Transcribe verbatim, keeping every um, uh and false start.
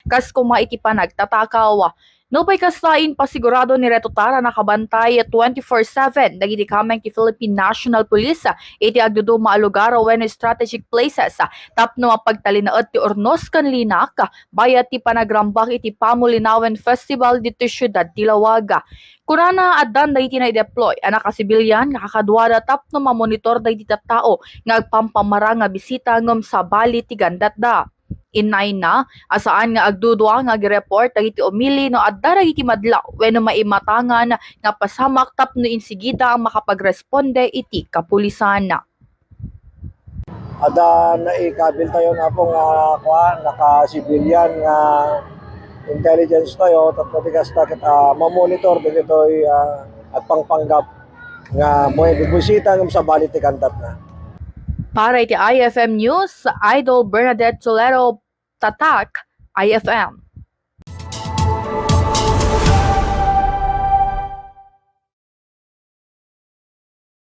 kas koma iti panagtatakaw. Nupay kasta, impasigurado ni Retutar a nakabantay twenty-four seven dagiti kameng ti Philippine National Police iti agduduma a lugar wenno strategic places tapno mapagtalinaed ti urnos ken linak bayat ti panagrambak iti Pamulinawen Festival ditoy siudad ti Laoag. Kunana, addan dagiti naideploy a nakasibilian nga kakaduada tapno mamonitor dagiti tattao nga agpampamarang nga bisita ngem sabali ti gandatda. Innayna a saan nga agdudua nga agireport dagiti umili no adda dagiti madlaw wenno maimatangan nga pasamak tapno insigida a makapagresponde iti kapulisan. Adda naikabiltayo, Apo, nga kuan, naka-civilian nga intelligence tayo, tapno ti kasta ket, ah, mamonitor dagitoy, ah, agpangpanggap nga mue-, bibisita ngem sabali ti gandatna. Para iti I F M News, Idol Bernadette Tolero, Tatak, I F M.